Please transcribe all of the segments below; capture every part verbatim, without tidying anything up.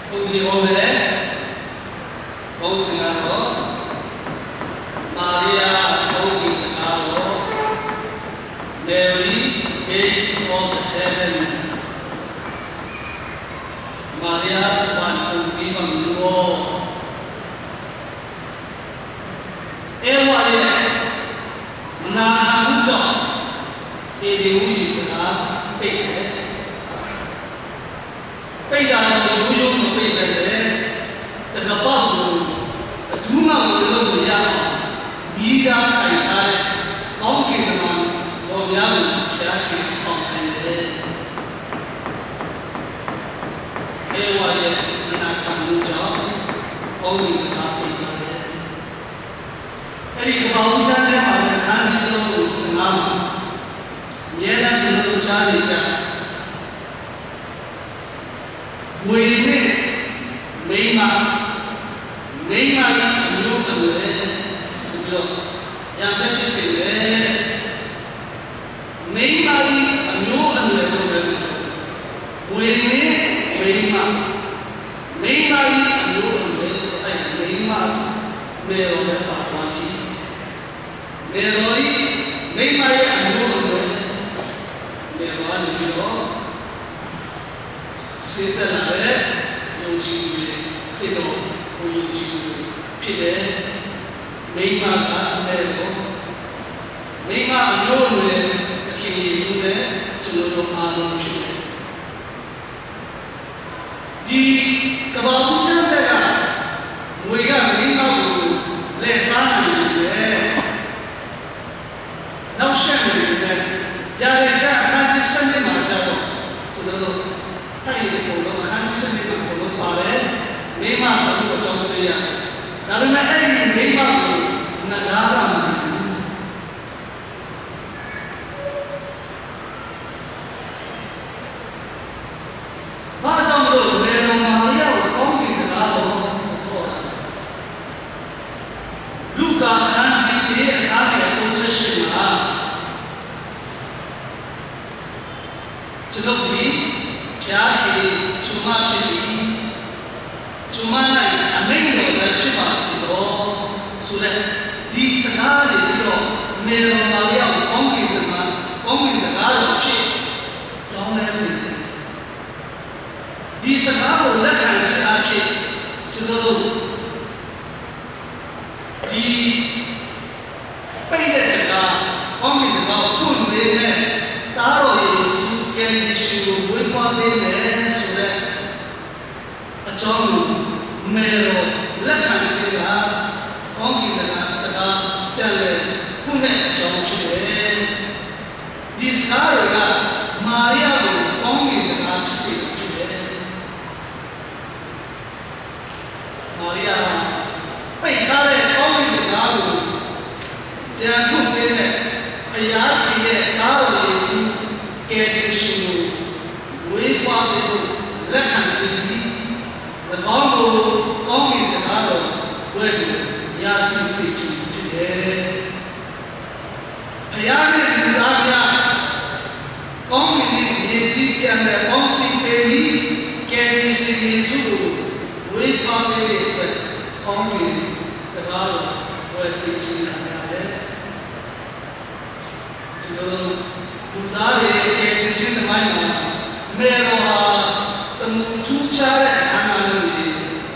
Kong Jehovah, kong singa lo, Maria, kong ina lo, Mary, gate of heaven, Maria, ban kong pi bang lo. E wa ye, na khan u jong, e de u yi ka, pe de. Pei da lo yu yu no pei da le, ta ka pa hu, ta tu ma hu lo hu ya, mi da kai da le, kong ki da ma, lo ya hu, kia ki song kai le. E wa ye, na khan u jong, kong ki da pei da le. E di ka pa u jong le ma le khan ki lo hu sa ma. Ye na tu lo jong le jong. မွေနှင့်မိန်းမ၊ မိန်းမ၏အမျိုးအနွယ်ဆိုပြီးတော့ ရန်ဘက်ဖြစ်စေတယ်။ မိန်းမ၏အမျိုးအနွယ်လို့ပဲပြောတယ်။ မွေနှင့်မိန်းမ၊ မိန်းမ၏အမျိုးအနွယ်ဆိုတဲ့မိန်းမ၊ မယ်တော်လည်းပါသွားပြီ။ မယ်တော်၏၊ မိန်းမရဲ့အမျိုးအနွယ်၊ မယ်တော်ကနေပြီးတော့ ဆင်းသက်လာတဲ့ ယုံကြည်သူတွေဖြစ်တော်၊ ကိုယုံကြည်သူတွေဖြစ်တယ်။ မိန်းမကမယ်တော်၊ မိန်းမအမျိုးအနွယ် သခင်ယေရှုနဲ့ ကျွန်တော်တို့အားလုံးဖြစ်တယ်။ ဒီကမ္ဘာဦးချမ်းသက်က ငွေကမိန်းမကို လဲ့စားနိုင်ပေမဲ့ နောက်ဆက်နေပေမဲ့ ရာဇဝင်အခန်းကြီး ဆယ့်နှစ်မှာကျတော့ ကျွန်တော်တို့ ဖတ်ရင်အကုန်လုံး အခန်းကြီး ဆယ့်နှစ်မှာ အကုန်လုံးပါတယ်။ မိန်းမအမှုအကြောင်း တွေ့ရတယ်။ ဒါပေမဲ့ အဲ့ဒီမိန်းမကို နဂါးက မနိုင်ဘူး။ ဘာကြောင့်လို့ မယ်တော်မာရိယကို ကောင်းကင်တံခါးတော်လို့ ခေါ်တာလဲ။ လူကာ အခန်းကြီး လေး အခန်းငယ် သုံးဆယ့်ရှစ်မှာ ကျွန်ုပ်သည် ဘုရားသခင် ကျွန်မဖြစ်သည်။ ကျွန်မ၌ အမိန့်တော်လည်း ဖြစ်ပါစေသော ဆိုတဲ့ ဒီစကားကနေပြီးတော့ မယ်တော်မာရိယကို ကောင်းကင်တမန်၊ ကောင်းကင်တံခါးတော်အဖြစ် ပြောင်းလဲစေတယ်။ ဒီစကားကို လက်ခံခြင်းအားဖြင့် ကျွန်တော်တို့ ဒီ ပိတ်တဲ့တံခါး၊ ကောင်းကင်တံခါးကို ဖွင့်ပေးမယ်၊ သားတော်ယေရှု ကယ်တင်ရှင်ကို မွေးဖွားပေးမယ်ဆိုတဲ့ အကြောင်းကို မယ်တော်လက်ခံခြင်းက ကောင်းကင်တံခါး တံခါး ပြန်လည်ဖွင့်တဲ့အကြောင်းဖြစ်တယ်။ ဒီစကားတွေက မာရိယကို ကောင်းကင်တံခါး ဖြစ်စေတာဖြစ်တယ်။ မာရိယဟာ ပိတ်ထားတဲ့ ကောင်းကင်တံခါးကို ပြန်ဖွင့်ပေးတဲ့ ဘုရားသခင်ရဲ့ သားတော်ယေရှု ကယ်တင်ရှင်ကို မွေးဖွားပေးဖို့ လက်ခံခြင်းသည် ၎င်းကို ကောင်းကင်တံခါးတော်ဘွဲ့ကို ရရှိစေခြင်းဖြစ်တယ်။ ဘုရားနဲ့လူသားများ ကောင်းကင်နဲ့မြေကြီး ပြန်လည်ပေါင်းစည်းပေးပြီး ကယ်တင်ရှင်ယေရှုကို မွေးဖွားပေးတဲ့အတွက် ကောင်းကင်တံခါးတော်ဘွဲ့ပေးခြင်းခံရတယ်။ ကျွန်တော်တို့ လူသားတွေရဲ့ ကယ်တင်ခြင်းသမိုင်းမှာ မယ်တော်ဟာ တမူထူးခြားတဲ့ အခန်းကဏ္ဍတွေ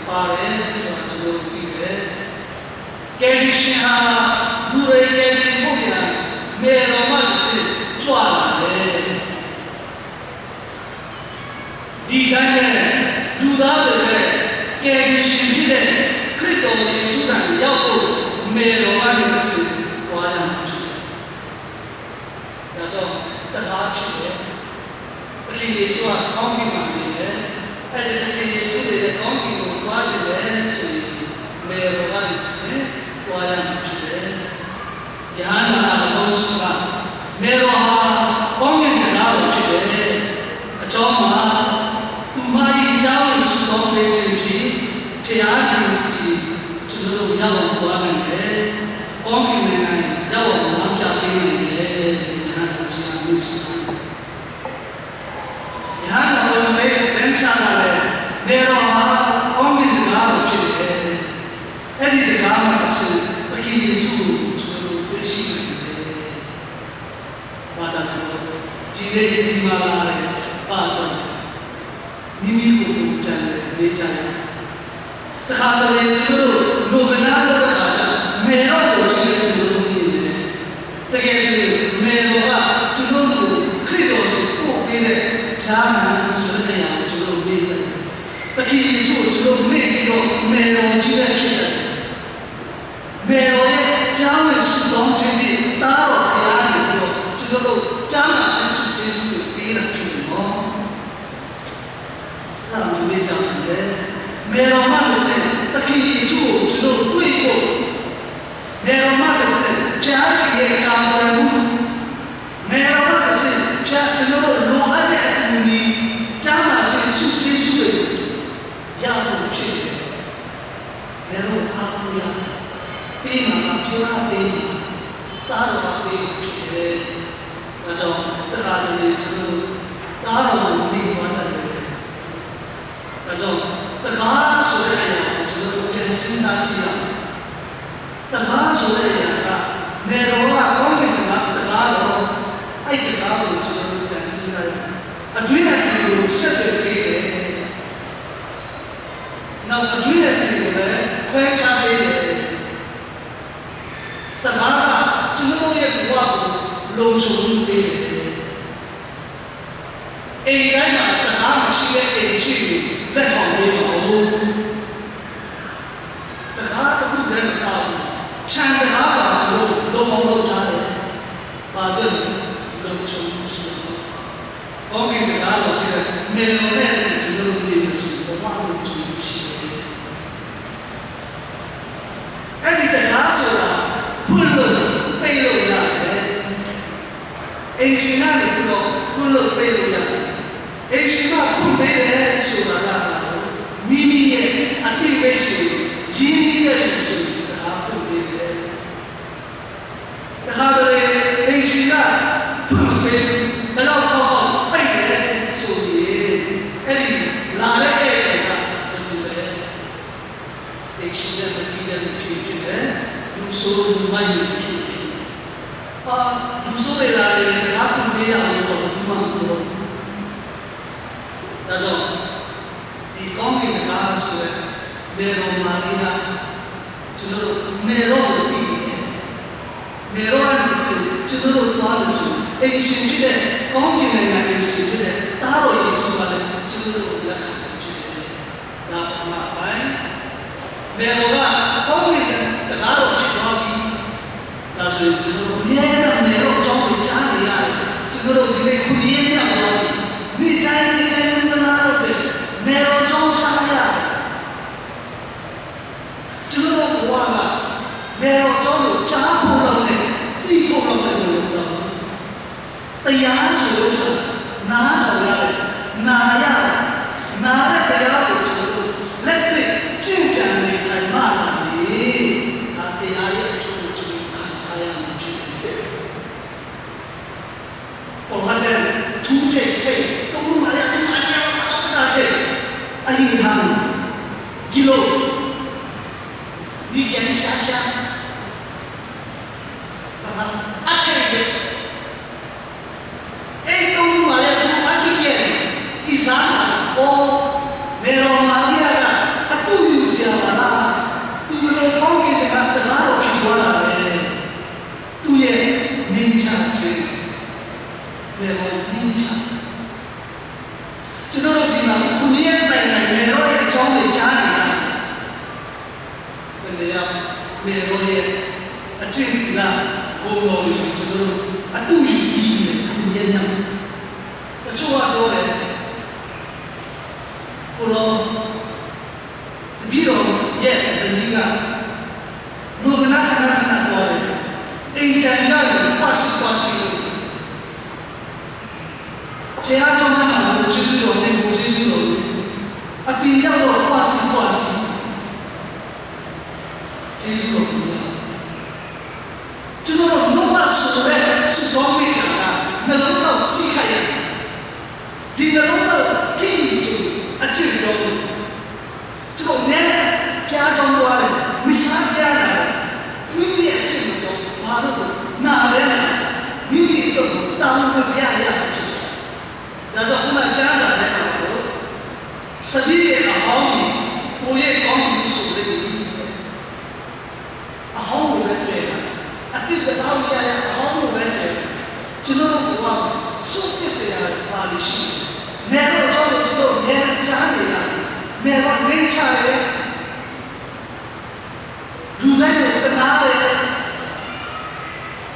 ပါတယ်ဆိုတာ ကျွန်တော်တို့ သိတယ်။ ကယ်တင်ရှင်ဟာ လူတွေကယ်တင်ဖို့ရာ မယ်တော်မှတစ်ဆင့် ကြွလာတယ်။ ဒီတိုင်းပဲ လူသားတွေလည်း ကယ်တင်ရှင်ဖြစ်တဲ့ ခရစ်တော်ယေရှုထံရောက်ဖို့ မယ်တော်ကနေတစ်ဆင့် သွားရမှာဖြစ်တယ်။ ဒါကြောင့် တံခါးဖြစ်တယ်။ သခင်ယေရှုက ကောင်းကင်မှာနေတယ်။ အဲ့ဒီသခင်ယေရှုနေတဲ့ ကောင်းကင်ကို သွားချင်တယ်ဆိုရင် မယ်တော်ကနေတစ်ဆင့် သွားရမှာဖြစ်တယ်။ ယဟန္တာအပေါင်းစုက မယ်တော်ဟာ ကောင်းကင်တံခါးတော်ဖြစ်တယ်။ အကြောင်းမှာ သူမ၏ကြားကို စုဆောင်းပေးခြင်းဖြင့် ဘုရားသခင်ဆီ ကျွန်တော်တို့ ရောက်အောင်သွားနိုင်တယ်။ ကောင်းကင်နိုင်ငံ ရောက်အောင် လမ်းပြပေးနိုင်တယ်လို့ ယဟန္တာကြီးက မိန့်ဆိုပါတယ်။ ယဟန္တာတော်သခင် Ben Chang ကလည်း မယ်တော်ဟာ ကို ကိုယ်ပြန်လည်မေးကြရအောင်။ တခါတလေ ကျွန်တော်တို့ လိုကနားတဲ့အခါကျ မယ်တော်ကို ကြည့်တဲ့ ကျွန်တော်တို့ မြင်တယ်။ တကယ်ဆိုရင် မယ်တော်က ကျွန်တော်တို့ကို ခရစ်တော်ဆီ ပို့ပေးတဲ့ ကြားနာဆိုတဲ့အရာကို ကျွန်တော်တို့ မေ့တယ်။ သခင်ယေရှုကို ကျွန်တော်တို့ မေ့ပြီးတော့ မယ်တော်ကြီးပဲ ဖြစ်တယ်။ မယ်တော်ရဲ့ ကြားဝင်ဆုတောင်းခြင်းဖြင့် သားတော်ဘုရားနေပြီးတော့ ကျွန်တော်တို့ ကြားနာခြင်း ဆုကျေးဇူးတွေ ပေးတာ ဖြစ်တယ်နော်။ အဲ့ဒါ မမေ့ကြဘူးလေ။ မယ်တော်မှတစ်ဆင့် သခင်ယေရှုကို ကျွန်တော်တို့ တွေ့ဖို့၊ မယ်တော်မှတစ်ဆင့် ဘုရားသခင်ရဲ့ ကာကွယ်မှု၊ မယ်တော်မှတစ်ဆင့် ဘုရား ကျွန်တော်တို့ လိုအပ်တဲ့ အကူအညီ၊ ကြားနာခြင်း ဆုကျေးဇူးတွေ ရဖို့ဖြစ်တယ်။ ဘယ်လိုအားကိုးရလဲ။ ပေးမှာက ဘုရားပေးမှာ၊ သားတော်ကပေးမှာဖြစ်တယ်။ ဒါကြောင့် တခါတလေ ကျွန်တော်တို့ သားတော်ကို မေ့သွားတတ်တယ်။ ဒါကြောင့် တခါဆိုတဲ့အရာကို ကျွန်တော်တို့ ပြန်စဉ်းစားကြည့်ရအောင်။ တခါဆိုတဲ့အရာက မယ်တော်က ကောင်းကင်တခါ၊ တခါတော့ အဲ့တခါကို ကျွန်တော်တို့ ပြန်စဉ်းစားရအောင်။ အတွင်းအပြင်ကို ဆက်သွယ်ပေးတယ်။ နောက် အတွင်းအပြင်ကိုလည်း ခွဲခြားပေးတယ်။ တခါက ကျွန်တော်ရဲ့ဘဝကို လုံခြုံမှုပေးတယ်။ အိမ်တိုင်းမှာ တခါမရှိတဲ့ အိမ်ရှိရင် လက်ထောင်ပေးပါဦး။ တခါတစ်ခုတည်းမကဘူး၊ ခြံတခါပါ ကျွန်တော်တို့ လုပ်အောင်လုပ်ထားတယ်။ ဘာအတွက်လဲ။ လုံခြုံမှုရှိအောင်။ ကောင်းကင်တခါတော်ဖြစ်တဲ့ မယ်တော်နဲ့အတူ ကျွန်တော်တို့ နေမယ်ဆိုရင် ဘဝလုံခြုံမှုရှိတယ်။ အဲ့ဒီတခါဆိုတာ ဖွင့်လို့ပိတ်လို့ရတယ်။ အိမ်ရှင်ကနေပြီးတော့ ဖွင့်လို့ပိတ်လို့ရတယ်။ အိမ်ရှင်က ဖွင့်ပေးတယ်ဆိုတာက မိမိရဲ့အသိမိတ်ဆွေ ရင်းနှီးတဲ့သူဆိုရင် တခါဖွင့်ပေးတယ်။ တခါတလေ အိမ်ရှင်က ဖွင့်မပေးဘူး၊ ဘယ်လောက်ခေါက်ခေါက်ပိတ်တယ်ဆိုရင် အဲ့ဒီလာတဲ့ဧည့်သည်က ဘယ်သူလဲ။ အိမ်ရှင်နဲ့ မတည်တဲ့သူဖြစ်ဖြစ်တယ်။ လူဆိုးလူမိုက်တွေဖြစ်ဖြစ်။ အာ၊ လူဆိုးတွေလာတယ်၊ တခါဖွင့်ပေးရမယ်လို့ ဘယ်သူမှမပြောဘူး။ ဒါကြောင့် ဒီကောင်းကင်တခါဆိုတဲ့ မယ်တော်မာရိယ ကျွန်တော်တို့ မယ်တော်ကိုသိတယ်။ မယ်တော်ကနေတဆင့် ကျွန်တော်တို့သွားလို့ဆိုရင် အိမ်ရှင်ဖြစ်တဲ့ ကောင်းကင်နိုင်ငံ အိမ်ရှင်ဖြစ်တဲ့ သားတော်ယေရှုကလည်း ကျွန်တော်တို့ကို လက်ခံတာဖြစ်တယ်။ ဒါပထမအပိုင်း။ မယ်တော်က ကောင်းကင်တခါတော်ဖြစ်သွားပြီ။ ဒါဆိုရင် ကျွန်တော်တို့ အမြဲတမ်း မယ်တော်အကြောင်းကို ကြားနေရတယ်။ ကျွန်တော်တို့ ဒီနေ့ ခုနှစ်ရက်မြောက်သွားပြီ။ နေ့တိုင်း နေ့တိုင်း စဉ်းစားလို့တယ်။ မယ်တော်အကြောင်း ကြားရတယ်။ ကျွန်တော်တို့ဘဝက မယ်တော်အကြောင်းကို ကြားဖို့လောက်နဲ့ သိဖို့လောက်နဲ့ မလုံလောက်ဘူး။ တရားဆိုလို့ဆိုတာ နားထောင်ရတယ်။ နားရတယ်။ နားတဲ့တရားကို ကျွန်တော်တို့ လက်တွေ့ကျင့်ကြံနေထိုင်မှသာလျှင် ဒါတရားရဲ့အကျိုးကို ကျွန်တော်တို့ ခံစားရမှာဖြစ်တယ်။ ပေါ်လာတဲ့ ထူးထိပ်ထိပ်၊ သုံးလုံးပါတဲ့ ထူးအမြတ်၊ အတတ်ထိပ်၊ အဟိဟန်၊ ဂီလို့၊ ဒီကံရှာရှာ၊ အထက်ရဲ့ အဲ့ဒီသုံးလုံးပါတဲ့ ထူးအကြီးကျယ်၊ ဒီစားမှာ၊ အော်၊ မယ်တော်မာရိယက အတူယူစရာပါလား။ သူဘယ်လို ကောင်းကင်တခါ တခါတော်ဖြစ်သွားတာလဲ။ သူ့ရဲ့ မင်းချခြင်း၊ မယ်တော်မင်းချ။ ကျွန်တော်တို့ ဒီမှာ ခုနှစ်ရက်တိုင်တိုင် မယ်တော်ရဲ့အကြောင်းတွေ ကြားနေရတယ်။ ဘယ်နေရာ မယ်တော်ရဲ့အကျင့်သီလ ဘုံတော်တွေကို ကျွန်တော်တို့ အတူယူပြီးနေ ခုနှစ်ရက်မြောက်။ တချို့ကပြောတယ်၊ ကိုယ်တော် တပည့်တော်ရဲ့ဇနီးက လိုကနား ခဏခဏသွားတယ်။ အိမ်ပြန်ရောက်ရင် ပျော်စီးပျော်စီးလို့ ဘုရားကျောင်းထဲမှာ ကိုယ်ကျေးဇူးတော်တင်၊ ကိုယ်ကျေးဇူးတော်တင်၊ အပြင်ရောက်တော့ ပျော်စီးပျော်စီး၊ ကျေးဇူးတော်တင်။ ကျွန်တော်တို့ နှုတ်ကပတ်ဆိုတဲ့ ဆုတောင်းနေတာက နှလုံးသားကို ထိခိုက်ရတယ်။ ဒီနှလုံးသားကို ထိပြီဆိုရင် အကျင့်ပြောင်းတယ်။ ကျွန်တော် အမြဲတမ်း ဘုရားကျောင်းသွားတယ်။ မဆါတရားနာတယ်။ မိမိရဲ့အကျင့်မပြောင်း၊ ဘာလို့လဲ။ နာတယ်။ မိမိအတွက်ကို တာဝန်ဝေပြရတာဖြစ်တယ်။ ဒါကြောင့် ခုနကျမ်းစာထဲမှာလို့ စတိရဲ့အဟောင်းသည် ကိုယ်ရဲ့ကောင်းကျိုးဆိုးလေးသည် အဟောင်းကိုပဲတွေ့တာ။ အသစ်တစ်ပါးကိုရရ အဟောင်းကိုပဲတွေ့တာ။ ကျွန်တော်တို့ဘဝမှာ စွန့်ပစ်စရာတွေဘာတွေရှိလဲ။ နယ်တော်အကြောင်းကို ကျွန်တော်အမြဲတမ်းကြားနေရတယ်။ နယ်တော်နှိမ့်ချတယ်။ လူတိုင်းကိုသနားတယ်။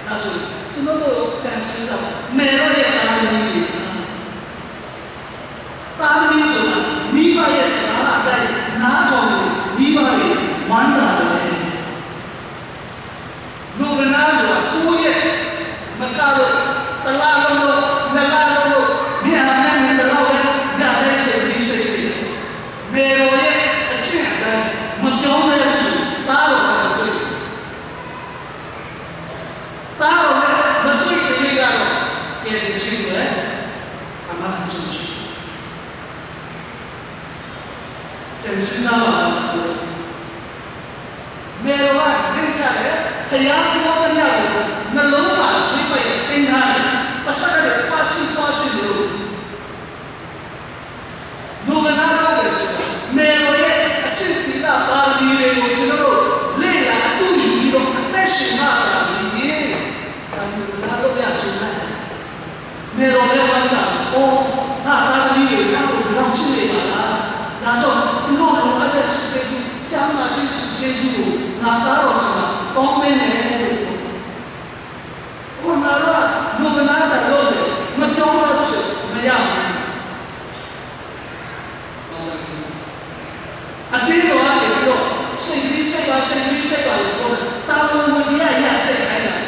ဒါဆို ကျွန်တော်တို့ပြန်စဉ်းစားပါ။ နယ်တော်ရဲ့သားသမီးတွေ သားသမီးဆိုတာ မိဘရဲ့စကားအတိုင်းနားထောင်လို့ မိဘတွေဝမ်းသာတယ်။ လူကနာဆိုတာ ကိုယ့်ရဲ့မကလို့ တစ်လလုံးလို့ နှစ်လလုံးလို့ မင်းဟာမင်းနဲ့တစ်လောက်ပဲ ရတဲ့စိတ်၊ ဒီစိတ်၊ စိတ်။ မယ်တော်ရဲ့အကျင့်အတိုင်း မပြောင်းလဲဘူးဆို သားတော်နဲ့မတွေ့ဘူး။ သားတော်နဲ့မတွေ့သရွေ့ကတော့ ကယ်တင်ခြင်းအတွက် အာမခံချက်မရှိဘူး။ ပြန်စဉ်းစားပါလား။ မယ်တော်က သင်္ချာတယ်။ ဘုရားပြောသမျှကို နှလုံးမှာ သွင်းပိုက်တင်ထားတယ်။ ပါးစပ်ကနေ ပါးစပ် ပါးစပ်လို့ လူကနာတော့တယ်ဆိုတာ မယ်တော်ရဲ့အကျင့်သီလပါရမီတွေကို ကျွန်တော်တို့ လေ့လာအတူယူပြီးတော့ အသက်ရှင်မှသာလျှင် ဒါလူကနာလို့ရခြင်းနဲ့ မယ်တော်လည်းဝမ်းသာတယ်။ အော် ငါသားသမီးတွေ ငါ့ကို ဒီလောက်ချစ်နေပါလား။ ဒါကြောင့် သူတို့လိုအပ်တဲ့ ဆုကျေးဇူး၊ ကျန်းမာခြင်း ဆုကျေးဇူးကို ငါသားတော်ဆီမှာ တောင်းပေးမယ်လို့။ ခုနကတော့ လူကနာတာလုပ်တယ်။ မပြောတော့ဆို မရဘူး။ အသင်းတော်ကနေပြီးတော့ စိတ်ကူးစိတ်ပါ စိတ်ကူးစိတ်ပါလို့ပြောတယ်။ တာဝန်ဝတ္တရားအရ စိတ်ခိုင်းတာ။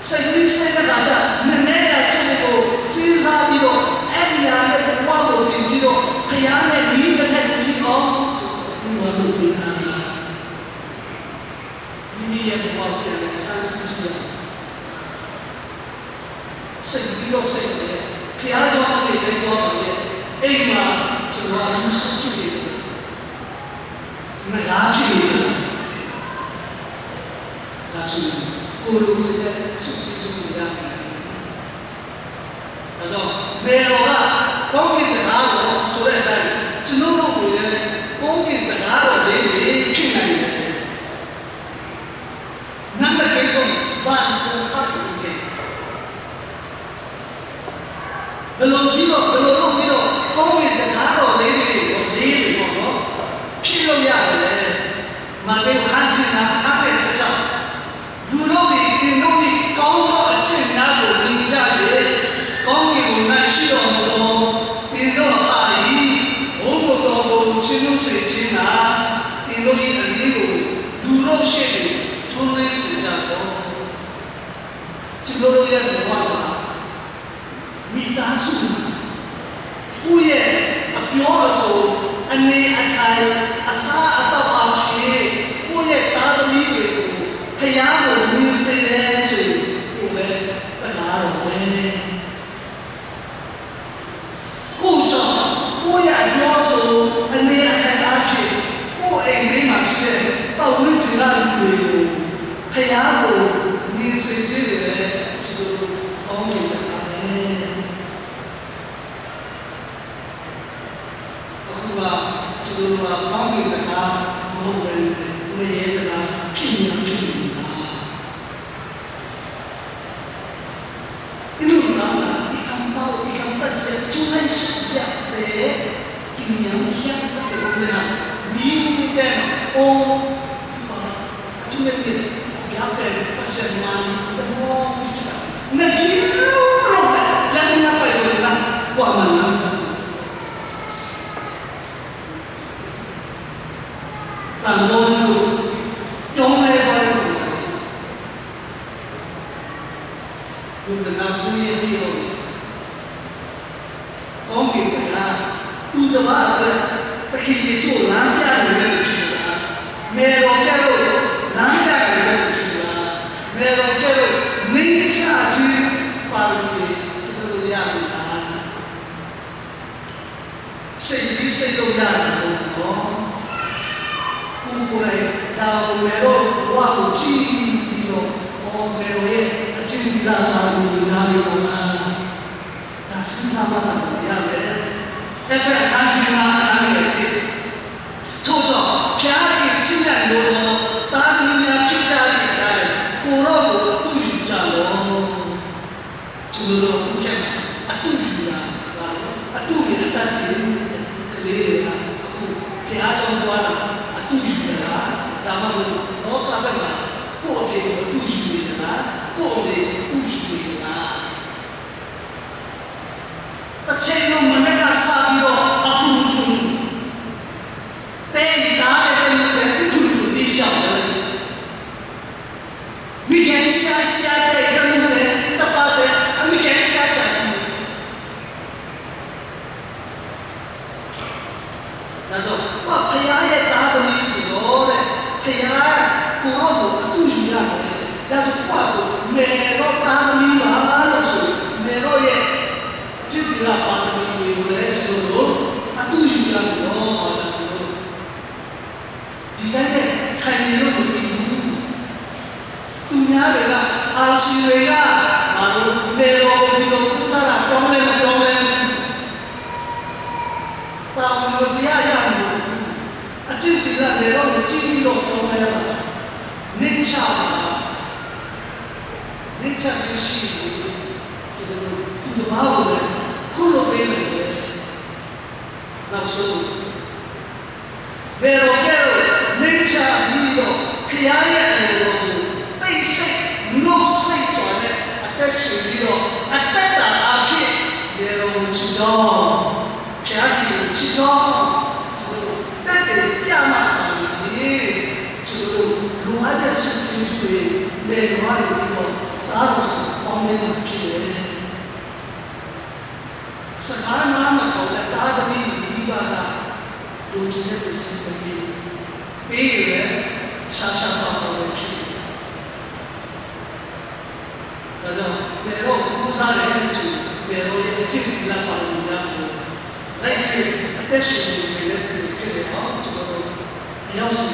စိတ်ကူးစိတ်ပါက နည်းနည်းအချက်တွေကို စဉ်းစားပြီးတော့ အဲ့ဒီဟာရဲ့ဘဝကိုမြင်ပြီးတော့ ဘုရားနဲ့နီးကပ်ပြီးအောင်ဆိုတော့ အသင်းတော်လုပ်ပေးတာ။ မိမိရဲ့ဘဝကိုပြန်လည်ဆန်းစစ်ကြည့်ရအောင်။ စိတ်ပြီးတော့စိတ်နဲ့ ဘုရားကျောင်းကနေ လိုက်သွားပါလေ။ အိမ်မှာ ကျွန်တော်အထူးဆုဖြစ်နေတယ်။ ငါးဖြစ်နေတယ်။ ဒါဆိုရင် ကိုယ်လိုချင်တဲ့ ဆုကျေးဇူးတွေရမယ်။ ဒါကြောင့် မယ်တော်က ကောင်းကင်တံခါးတော်ဆိုတဲ့အတိုင်း ကျွန်တော်တို့ကိုလည်း ကောင်းကင်တံခါးတော်လေးတွေ ဖြစ်နိုင်တယ်။ နံပါတ်တစ်ဆုံး ဘာကိုခါတူတယ်။ ဘယ်လိုပြီးတော့ ဘယ်လိုလုပ်ပြီးတော့ ကောင်းကင်တံခါးတော်လေးတွေ လေးတွေပေါ့နော် ဖြစ်လို့ရတယ်လဲ။ မဿဲခန်းကြီးငါး အခန်းငယ်ဆယ့်ခြောက်။ လူတို့သည် သင်တို့၏ကောင်းသောအကျင့်များကို မြင်ကြ၍၊ ကောင်းကင်ဘုံ၌ရှိတော်မူသော သင်တို့အဘ၏ဘုန်းကို တော်ကိုချီးမွမ်းစေခြင်းငှာ သင်တို့၏အမည်ကို လူတို့ရှေ့တွင် ထွန်းလင်းစေကြလော့။ ကျွန်တော်တို့ရဲ့ဘဝမှာ မိသားစုမှာ ကိုယ့်ရဲ့အပြောအဆို၊ အနေအထိုင်၊ အစားအသောက်အားဖြင့် ကိုယ့်ရဲ့သားသမီးတွေကို ဘုရားကိုမြင်စေတယ်ဆိုရင် ကိုယ်ပဲတံခါးတော်ပဲ။ ကိုယ့်ကြောင့် ကိုယ့်ရဲ့အပြောအဆို၊ အနေအထိုင်အားဖြင့် ကိုယ့်အိမ်ထဲမှာရှိတဲ့ ပတ်ဝန်းကျင်ကလူတွေကို ဘုရားကိုမြင်စေခြင်းတွေလည်း ကျွန်တော်တို့ကောင်းကင်တံခါးပဲ။ အခုက ကျွန်တော်တို့က ကောင်းကင်တံခါးမဟုတ်ဘဲ မရေတံခါး ဖြစ်နေမှာ ဖြစ်နေမှာ။ ဒီလိုသာ ဒီကံပါ ဒီကံပတ်ချက် ကျူလိုက်စက်တဲ့ ဒီညံ့ရတဲ့ မင်းတဲ့ အိုး အထူးသဖြင့် အပြားပဲ ပစံမန် တမော မစ္စတာ နဂီး လုံးလုံး လက်မပိုင်စင်လာ ကွာမန်လာ တန်ဖိုးလို့ ပြောင်းလဲသွားတဲ့ ပုံစံရှိတယ်။ လူကနာကိုယ့်ရဲ့နေ့တော် ကောင်းကင်ဘုရား သူတစ်ပါးအတွက် သခင်ယေရှုကို လမ်းပြနိုင်တဲ့သူဖြစ်သလား။ မယ်တော်ကဲ့သို့ လမ်းပြနိုင်တဲ့သူဖြစ်သလား။ မယ်တော်ကဲ့သို့ နှိမ့်ချခြင်းပါရမီတွေ ကျွန်တော်တို့ရပြီလား။ စိတ်ပြီးစိတ်လို့ရတယ်လို့နော်။ ကိုယ်ကိုယ်တိုင် ဒါကိုမယ်တော်ဘဝကိုကြည့်ပြီးတော့ အော် မယ်တော်ရဲ့အကျင့်သီလပါရမီတွေ ဒါတွေပါလား။ ဒါစဉ်းစားမှသာ ရမယ်။ Efesa အခန်းကြီးငါး အခန်းငယ်တစ်။ ထို့ကြောင့် ဘုရားသခင်ချစ်မြတ်နိုးသော သားသမီးများဖြစ်ကြသည့်အတိုင်း ကိုယ်တော်ကို အတူယူကြလော့။ ကျွန်တော်တို့ အခုခေတ်မှာ အတူယူတာပါလို့ အတူနေအတတ်တယ်။ ကလေးတွေက အခု ဘုရားကျောင်းသွားတာ အတူယူရတာ။ ဒါမှမဟုတ် လောကဘက်မှာ ကိုယ့်အဖေကို အတူယူနေသလား၊ ကိုယ့်အမေကို အတူယူနေသလား။ တစ်ချိန်လုံး မနက်ကစပြီးတော့ အဖုဖု တဲရီတားတဲ့ တမျိုးနဲ့ ဖုဖု တေးရောက်တယ်။ မိခင်ဆရာ ဆရာတဲ့ တမျိုးနဲ့ တပတ်တဲ့ အမိခင်ဆရာ ဆရာ တမျိုး။ ဒါကြောင့် ကိုယ့်က ဘုရားရဲ့ သားသမီးဆိုတော့တဲ့ ဘုရားကိုယ်တော်ကို အတူယူရတယ်။ ဒါဆို ကိုယ့်က ကိုယ် မယ်တော်သားသမီးပါလို့ဆိုရင် မယ်တော်ရဲ့ အကျင့်သီလပါရမီတွေကိုလည်း ကျွန်တော်တို့ အတူယူရမယ်နော်။ ဒါကြောင့် ဒီတိုင်းနဲ့ ထိုင်နေလို့မပြီးဘူး။ သူများတွေက အာဆီတွေက ငါတို့ မယ်တော်ကို ဒီလို ကိုးစားတာ ပြောင်းလဲ မပြောင်းလဲဘူး။ တာဝန်ဝတ္တရား အရမဟုတ်ဘူး။ အကျင့်သီလ မယ်တော်ကို ကြည့်ပြီးတော့ ပြောင်းလဲတာ။ နှိမ့်ချပါ။ နှိမ့်ချခြင်းရှိရင် ကျွန်တော်တို့ သူတစ်ပါးကိုလည်း ခုလိုပေးနိုင်တယ်။ နောက်ဆုံး မယ်တော်ကဲ့သို့ နှိမ့်ချပြီးတော့ ဘုရားရဲ့အလိုတော်ကို သိစိတ် နှုတ်စိတ်စွာနဲ့ အသက်ရှင်ပြီးတော့ အသက်တာအားဖြင့် မယ်တော်ကိုချစ်ကြောင်း၊ ဘုရားသခင်ကိုချစ်ကြောင်း ကျွန်တော်တို့ သက်သေပြမှသာလျှင် ကျွန်တော်တို့ လိုအပ်တဲ့ဆုကျေးဇူးတွေ မယ်တော်ကနေပြီးတော့ သားတော်ဆီ ပေါင်းလဲမှာဖြစ်တယ်။ စကားနားမထောင်တဲ့ သားသမီးတွေ မိဘက လိုချင်တဲ့ပစ္စည်းမပေး၊ ပေးရင်လည်း ရှားရှားပါးပါးပဲဖြစ်တယ်။ ဒါကြောင့် မယ်တော်ကို ကိုးစားတယ်ဆိုရင် မယ်တော်ရဲ့ အကျင့်သီလ ပါရမီများကို လိုက်ကျင့် အသက်ရှင်နေနိုင်တဲ့သူတွေ ဖြစ်နေအောင် ကျွန်တော်တို့ အယောက်စီ